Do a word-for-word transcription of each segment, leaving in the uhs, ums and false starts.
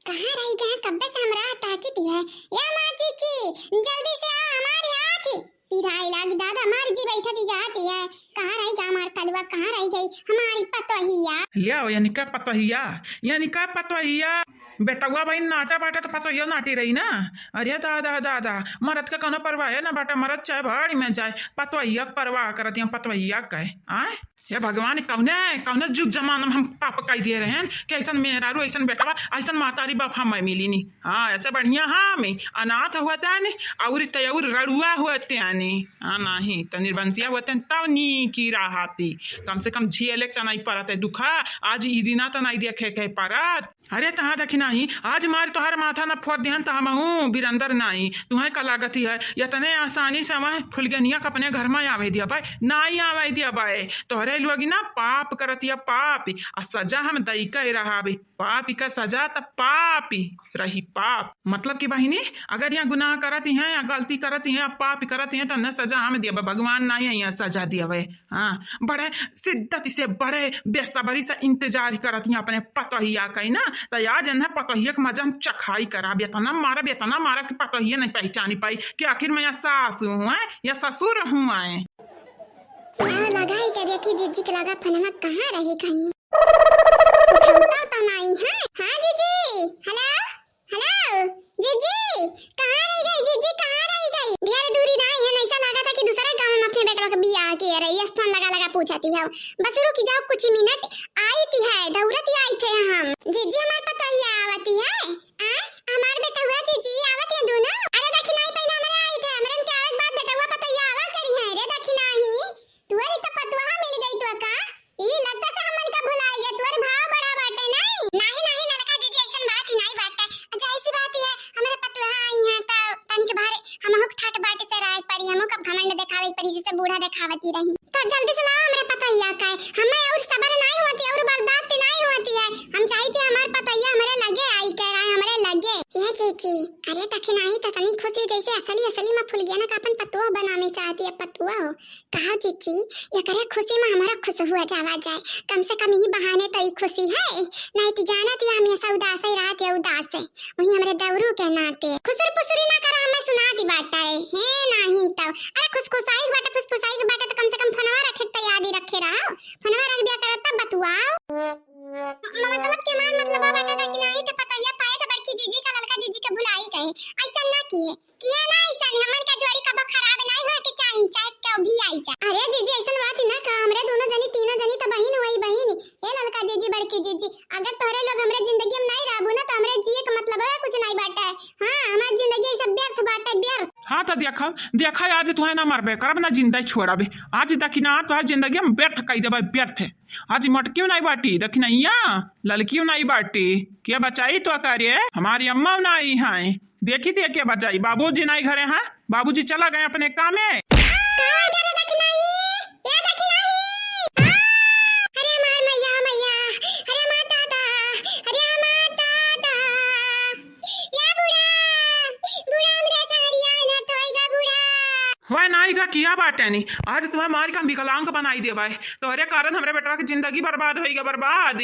कहाँ रहि गए? कब्बे से हमरा ताकित है। या माँ जीजी, जल्दी से आ, हमारे हाथ ही पिराए लागी दादा, हमार जी बैठत ही जाती है। कहाँ रहि गया हमार कलुआ, कहाँ रहि गई हमारी पतोहिया? लियाओ, यानी का पतोहिया, यानी का पतोहिया? बेटवा बहिन नाटा बाटे तो पतोहियो नाटी रही ना। अरे दादा, दादा, मरद का कौनो परवाह है ना बाटे, मरद चाहे भाड़ी में जाए, पतोहिया के परवाह करत हैं, पतोहिया का है। आय? हे भगवान, कौने, कौने जुग जमाना में हम पाप कई दिए रहेन कि ऐसन मेहरारू, ऐसन बेटवा, ऐसन महतारी बाप हम मिली नी। हाँ, ऐसे बढ़िया हम अनाथ होतेन, और तय और रड़ुआ होतेन। हाँ, नहीं, तो निर्बंसिया होतेन, तब नीकी रहती। कम से कम झेले के तो नहीं पड़त है दुखा, आज ई दिना तो नहीं देखे के पड़त। अरे तहाँ देखी नाही, आज मार तोहर माथा न फोड़ दिहन त हमहू बिरंदर नाही। तुहैं का लागत ही है, यतने आसानी से वह फुलगेनिया के अपने घर में आवे दिया भाई, नाही आवे दिया भाई। तोहरे लोग ना पाप करत हिया, पाप, आ सजा हम दई के रहा भाई। पाप का सजा त पाप ही रही, पाप। मतलब कि बहिनी, अगर यहाँ गुनाह करत ही हैं या गलती करत ही हैं, पाप करत ही हैं, त न सजा हम दिया भाई, भगवान नाही है यहाँ सजा दिया भाई। हाँ, बड़े शिद्दत से, बड़े बेसब्री से इंतजार करत हिया अपने पतोहिया का ही ना। त आज इन्हें पतोहिया के मजा हम चखाई कराब, इतना मारब, इतना मारब कि पतोहिया नहीं पहचानी पाई कि आखिर मैं या सास हूँ, हैं, या ससुर हूँ, हैं। हाँ, लगाई के देखी जीजी के लगा फोनवा कहाँ रही कहीं। उठौता तो नहीं है। हाँ जीजी, हेलो। हेलो, जीजी, कहाँ रहि गई जीजी, कहाँ रहि गई? ढेर दूरी ना आई है, ऐसा लगा था कि दूसरे गाँव में अपने बेटवा के बियाह किए रही, यस फोन लगा लगा पूछती है। बस रुक जाओ कुछ मिनट, आई थी है, दौड़त ही आई थे हम। जीजी हमार पतोहिया आवती है, आ? हमार बेटवा जीजी आवत है दोनों। अरे देखी नहीं, पहले हमारे आई थे, हमरन के आवे के बाद बेटवा पतोहिया आवा करी है। अरे देखी नहीं, तुअर तो पतोहा मिल गई तो का? ई लगता से हमन का भुलाई गया, तोर भाव बड़ा बाटे, नहीं? नहीं, नहीं, ललका जीजी, ऐसन बात ही नहीं बाटे। अच्छा, ऐसी बात ही है, हमरे पतोहा आई हैं, त तनिक भारे हमहू के ठाट बाटे से राय परी, हमहू का घमंड देखावे परी, जैसे बूढ़ा देखावती रही। तो जल्दी से लाओ हमरे पतोहिया का, हमें और सबर नहीं होती, और बर्दाश्त नहीं होती है। हम चाहित है हमार पतोहिया हमरे लगे आई के रहे, हमरे लगे। ये जीजी, अरे तखे नहीं तो तनी खुशी जैसे असली, असली में फुलगेना का अपन पतोह बनावे चाहती है, पतोह हो। कहा जीजी, एकरे खुशी में हमारा खुश हुआ जावा जाए, कम से कम यही बहाने तो ई खुशी है, नहीं तो जानत ही हमेशा उदास ही रहत है, उदास है। वही हमरे दौरू के नाते खुसुर पुसुरी ना करा, हमें सुना दी बाटा है, हे नहीं तो। अरे खुसखुसाई के बाटे, फुसफुसाई के बाटे तो कम से कम फोनवा रखे के तैयारी रखे रहा, फोनवा रख दिया करा तब बतुआओ। म-, मतलब के हमार मतलब बा बाटे कि नहीं तो पतोहिया पाए तो बड़की जीजी का ललका जीजी के भुलाई गए, ऐसा ना किए। किया ना ऐसा नहीं, हमन का जोड़ी कबो खराब नहीं होए के चाही, चाहे क्यों भी आई जा। अरे जीजी, ऐसन बात ही ना का, हमरे दोनों जनी, तीनों जनी तो बहिन हुई बहिन। ए ललका जीजी, बड़की जीजी, अगर तोहरे लोग हमरे जिंदगी में नहीं रहबू ना, तो हमरे जिए के मतलब है कुछ नहीं बाटे। हाँ, हमार जिंदगी ये सब व्यर्थ बाटे, व्यर्थ। हाँ, तो देखा, देखा, आज तुहे ना मरबे करब, ना जिंदा छोड़बे। आज तक ना तोहर जिंदगी हम व्यर्थ कई देबे, व्यर्थ। आज मटकियो नहीं बाटी, दखिनैया ललकियो नहीं बाटी, के बचाई तो का रे? हमारी अम्मा नहीं है, देखी दिया के बचाई, बाबूजी नहीं घरे हैं, बाबूजी चला गए अपने कामे। का इधर देखी नहीं, या देखी नहीं। आ! अरे हमार मैया, मैया, अरे हमार दादा, अरे हमार दादा। या बूढ़ा, बूढ़ा हमरे संगरिया ना तोइगा बूढ़ा। होए नाई गा किया बाटे नी, आज तुम्हें मार के हम विकलांग बनाई देबे। तोहरे कारण हमरे बेटवा की जिंदगी बर्बाद होइगा, बर्बाद।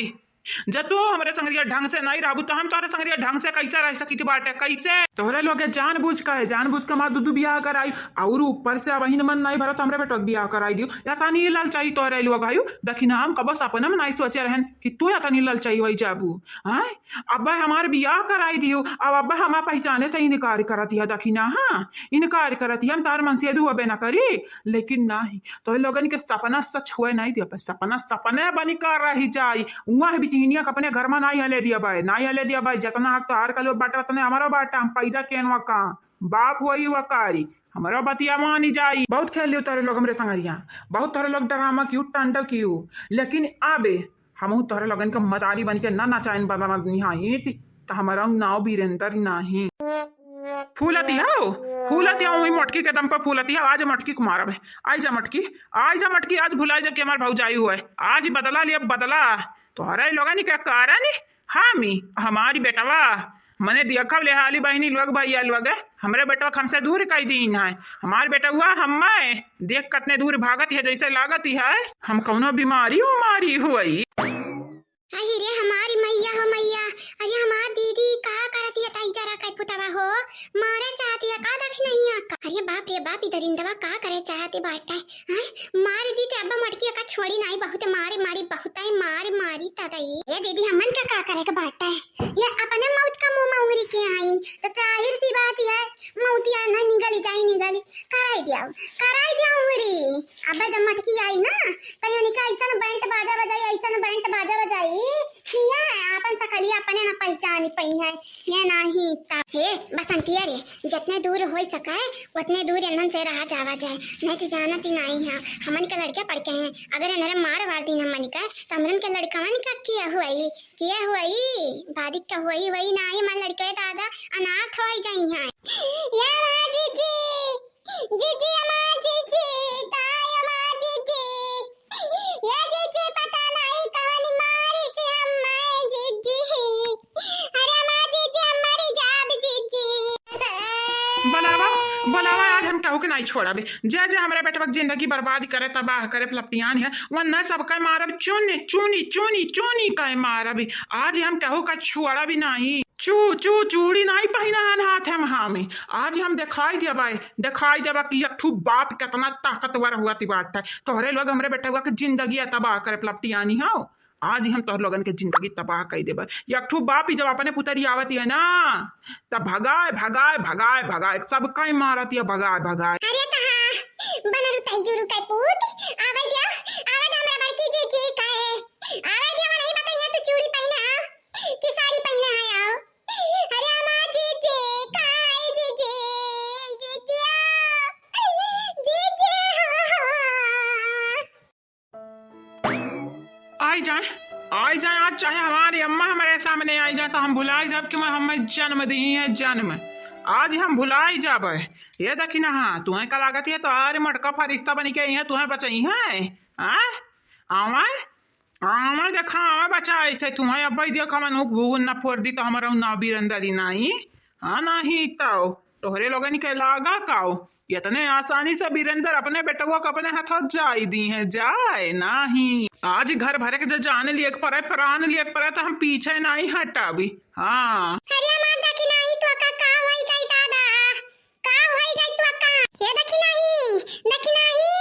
जब तू हमरे संगरिया ढंग से नहीं रहबू, तो हम तोहरे संगरिया ढंग से कैसे रह सकी थी बाटे, कैसे? तोहरे लोग के जानबूझ के है, जानबूझ के हमार दू दू बियाह कराई, और ऊपर से अब अहिन मन नहीं भरत, हमरे बेटवा के बियाह कराई दियो। या तानी ललचाई तोहरे लोग आयु, देखी ना, हम कबो सपना में नहीं सोचे रहन कि तू या तानी ललचाई होई जाबू। हाँ, अब हमार बियाह कराई दियो, अब, अब हमार पहचाने से इनकार करत है, देखी ना, हाँ, इनकार करत है, हम तार मन से दुआबे ना करी, लेकिन नहीं, तोहरे लोगन के सपना सच हुए नहीं दिया, बस सपना सपने बनी कर रही जाई। उहाँ बिटिनिया के अपने घर में नाई हले दिया बाय, नाई हले दिया बाय। जितना हक तोहार का लोग बाटे, उतने हमारा बाटे। हम पैदा केन वा का, बाप हुआ ही वा कारी, हमारा बतिया मानी जाई। बहुत खेल लियो तारे लोग हमरे संगरिया, बहुत तारे लोग ड्रामा कियो, टंडा कियो, लेकिन आबे हमहू तोहरे लोगन के मदारी बन के ना नचाइन बदलनी हाँ ईंट, त हमारा नाव वीरेंद्र नाही। फूलती हो, फूलती हो, वही मटकी के दम पर फूलती हो। आज मटकी को मारब है। आई जा मटकी, आई जा मटकी, आज भुलाई जा कि हमार भौजाई हुआ है। आज ही बदला लिया बदला। तोहरे लोगन के कारण ही हामी, हमारी बेटवा, मने देखब ले हाली बहिनी लोग, भैया लोग, हमरे बेटवा के हमसे दूर कई दीन है। हमार बेटवा हमें देख कतने दूर भागत है, जैसे लागत ही है हम कौनो बीमारी उमारी हुई। अहि रे हमारी मैया हो मैया, अरे हमार दीदी का अब ई दरिंदवा का करे चाहत बाटे? हैं? मार दी ते अब्बा मटकी का छोड़ी नाई, बहुत मारे मारी, बहुत है मार मारी तदई। ए दीदी, हमन का का करे के बाटे? ये अपने मौत का मुंह में उंगरी के आइन, तो जाहिर सी बात है, मौतिया ना निगली जाई, निगली। कराई दिया, कराई दिया उंगरी। अब्बा जब मटकी आई ना, तो यानी का ऐसन बैंड बाजा बजाई, ऐसन बैंड बाजा बजाई, किया है, आपन सकलिया अपने न पहचानी पई है, ये नाही ता। हे बसंतिया रे, जतने दूर होई सके, उतने दूर इन्हन से रहा जावा जाए, नहीं तो जानत ही नाही है, हमन के लड़के पड़ के हैं, अगर इन्हरे मार वार दीन हमन के, तो हमरन के लड़कवन का किया हुई, किया हुई, बादिक का हुई, हुई नाही, हमार लड़के दादा अनाथ होई जाई हैं। या माँ जीजी, जीजी, अम्मा, जीजी, काय अम्मा, जीजी। ये जीजी, पता नहीं कौन मारी से हम माए, जीजी। अरे अम्मा, जीजी, हम मरी जाब, जीजी। बुलावा, बुलावा, आज हम केहू के नहीं छोड़ब। जे, जे हमरे बेटवा के जिंदगी बर्बाद करे, तबाह करे, पलपटियान है, वन्ना सबका मारब, चुन, चुनी, चुनी, चुनी का मारब। आज हम केहू का छोड़ब नहीं। चू, चू, चूड़ी नाई पहिना हन हाथ में हमें। आज हम देखाई देबा, देखाई देबा कि एक ठू बाप केतना ताकतवर हुआ ती बात है। तोहरे लोग हमरे बेटवा के जिंदगी तबाह करे पलपटियानी हो। आज हम तोहर लोगन के जिंदगी तबाह कर देबा। एक ठू बाप ही जब अपने पुतरी आवती है ना, तब भगाए, भगाए, भगाए, भगाए, सब कई मारती है, भगाए, भगाए। अरे कहाँ बनल तई जुरु के पूत, आवे दिया, आवे दिया हमरा बड़की जीजी कहे, आवे दिया, वो नहीं बताइए तू चूड़ी पहिना कि साड़ी पहिना है आओ। अरे अम्मा जीजी, काय जीजी, जीजी आ, जीजी हो, हो। आई जाए, आई जाए, आज चाहे हमारी अम्मा हमारे सामने आई जाए तो हम भुलाई जाब कि मैं हमें जन्म दी है, जन्म। आज हम भुलाई जाब। ये देखी ना, हाँ, तुम्हें का लागत है तो आरे मटका फरिश्ता बनी के आई है, तुम्हें बचाई है, हाँ? आवा, आवा देखा, आवा बचाई थे तुम्हें। अब भाई देखा, मैं नुक भूगुन ना फोड़ दी तो हमारा ना बीरंदरी नाई। हाँ, नाही तो तोहरे लोगन के लागा काओ, इतने आसानी से बीरेंद्र अपने बेटवा के अपने हाथों जाई दी है, जाए नाही। आज घर भरे के जे जान लिए के पड़े, प्राण लिए के पड़े, तो हम पीछे नहीं हटाबी। हाँ। अरे माता की नाही तो का, का होई गई दादा? का होई गई तो का? ये देखी नाही, देखी नाही,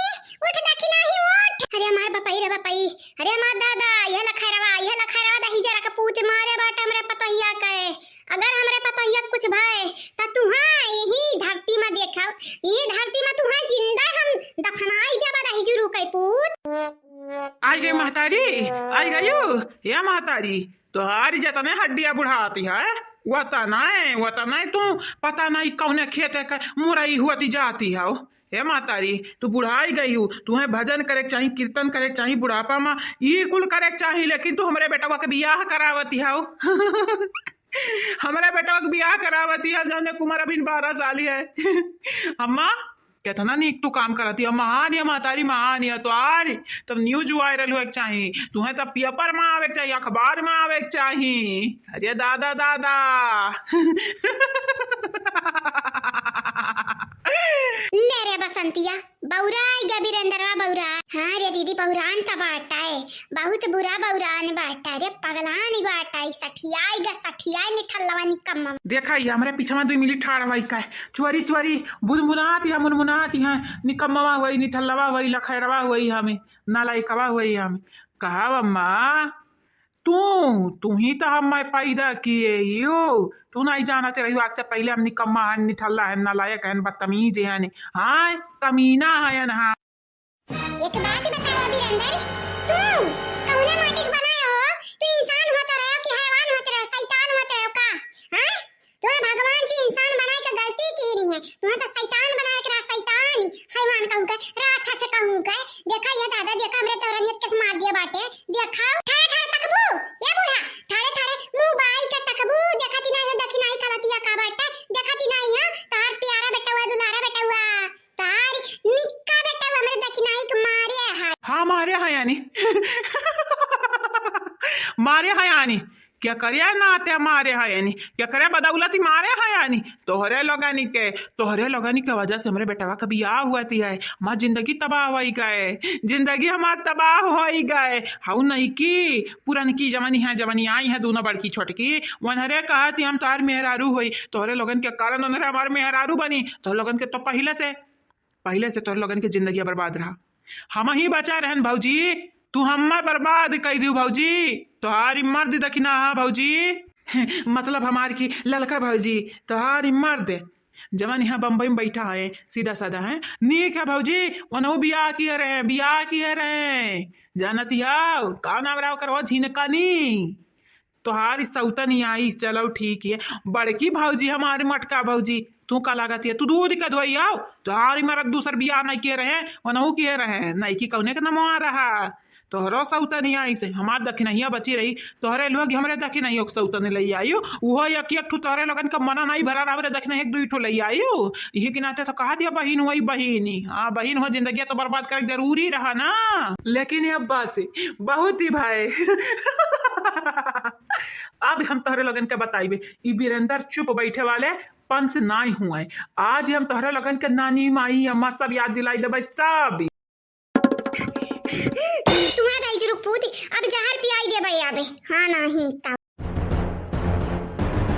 उठ देखी नाही, उठ। अरे हमार बपई रे बपई, अरे हमार दादा, ये लखैरवा, ये लखैरवा दही जरा के पूत मारे बाटे हमरे पतोहिया के। अगर हमरे पतोहिया के कुछ भय, त तुहाँ यही धरती में देखब, ये धरती में तुहाँ जिंदा हम दफनाई देबा दही जुरु के पूत। आई गई महतारी, आई गयू, या महतारी, तोहारी जतने हड्डिया बुढ़ाती है, वतने, वतने तू पता नहीं कौने खेते के मुरई हुअती जाती हो। हे महतारी, तू बुढ़ाई गई हो, तुहें भजन करे के चाही, कीर्तन करे के चाही, बुढ़ापा में ई कुल करे के चाही, लेकिन तू हमरे बेटवा के बियाह करावती हो। हमरे बेटवा के बियाह करावती है, जौने के उमर अभी बारह साल ही है। अम्मा, केतना नीक तू काम करत हिया, महान हिया महतारी, महान हिया। तोहार तब news viral होए के चाही, तुहें तब paper में आवे के चाही, अखबार में आवे के चाही। अरे दादा, दादा। ले रे बसंतिया, बौराई गा बीरेंद्रवा, बौरा। हाँ रे दीदी, बौरान त बाटा है, बहुत बुरा बौरान बाटा रे, पगलान बाटा है, सठियाई गा, सठियाई निठल्लवा निकम्मा। देखा, ये हमरे पीछे में दुई मिनट ठाड़ हुई का है, चोरी चोरी बुनबुनात है, मुनमुनात है, निकम्मवा हुई, निठल्लवा हुई, लखैरवा हुई, हमें नालायकवा हुई, हमें कहा अम्मा, तू, तू ही तो हमें पैदा किए ही हो, तू नहीं जानत रही आज से पहले हम निकम्मा हन, निठल्ला हन, नालायक हन, बदतमीज हन, हाँ, कमीना हन, हाँ। एक बात बताओ बीरेंद्र, तू कौने माटी के बनाए हो? तू इंसान होत रहो कि हैवान होत रहो, शैतान होत रहो का? हाँ? तोहे भगवान जी इंसान बनाए के गलती की रही है, तोहे तो शैतान बनाए के रहा, शैतान, हैवान कहूँ के, राक्षस कहूँ के। देखा ये दादा, देखा हमरे तोरनियत के मार दिया बाटे। देखा, ठाड़े ठाड़े तकबू, ये बूढ़ा, ठाड़े ठाड़े मुँह बाई के तकबू, देखा ती ना ये दखिनाई खलतिया का बाटे, देखा ती ना ये तोहार प्यारा बेटवा, दुलारा बेटवा, तोहार निक्का बेटवा हमरे दखिनाई के मारे है। हाँ, मारे है यानी। मारे है यानी। केकरे नाते मारे हयनी, केकरे बदौलत ही मारे हयनी। तोहरे लोगनी के, तोहरे लोगनी के वजह से हमरे बेटवा के बियाह हुअत है, हमार जिंदगी तबाह होई गए, जिंदगी हमार तबाह होई गए। हऊ नहीं की पुरनकी जवनी है, जवनी आई है दोनों बड़की छोटकी, वनहरे कहत ही हम तोहर मेहरारू होई, तोहरे लोगन के कारण वनहरे हमार मेहरारू बनी। तोहरे लोगन के तो पहिले से पहिले से तोहरे लोगन के जिंदगिया बर्बाद रहा। हमहीं बचा रहन भौजी, तू हम्मा बर्बाद कइ दिउ भौजी। तोहारी मर्द दखिना हा भौजी। मतलब हमार की ललका भौजी, तोहारी मर्द जवन यहाँ बम्बई में बैठा है, सीधा साधा है, नीक है भौजी। ओनहु बियाह किहे रहे, बियाह किहे रहे। जानत हौ, का नाम रहा ओकर, झिनकनी। तोहारी सौतनी आइस, चलो ठीक है। बड़की भौजी, हमारी मटका भौजी, तू का लागत है, तू दूध का धोई आओ। तोहारी मरद दूसर बियाह नहीं किहे रहे, ओनहु किहे रहे, नहीं कि कौने के नमवा रहा। तोहरो सौतनी आइस, हमार दखिनहिया बची रही, तोहरे लोग हमरे दखिनहियो के सौतनी लइ आइउ। उहो एक एक ठो तोहरे लोगन का मना नहीं भरा, हमरे दखिनहिया एक दुई ठो लइ आइउ। इहे के नाते तो कहा दिया बहिन हुई बहिनी। हाँ, बहिन हो, जिंदगिया तो बर्बाद करे जरूरी रहा ना। लेकिन अब बस, बहुत ही भाई। अब हम तोहरे लोगन के बताइबे, ई वीरेंद्र चुप बैठे वाले पंच नाई हुए। आज हम तोहरे लोगन के नानी, माई, अम्मा सब याद दिलाई देबे, सब। तुम्हारा दाई जुरुक पूत, अब जहर पियाई देबे आबे। हाँ, नहीं तब।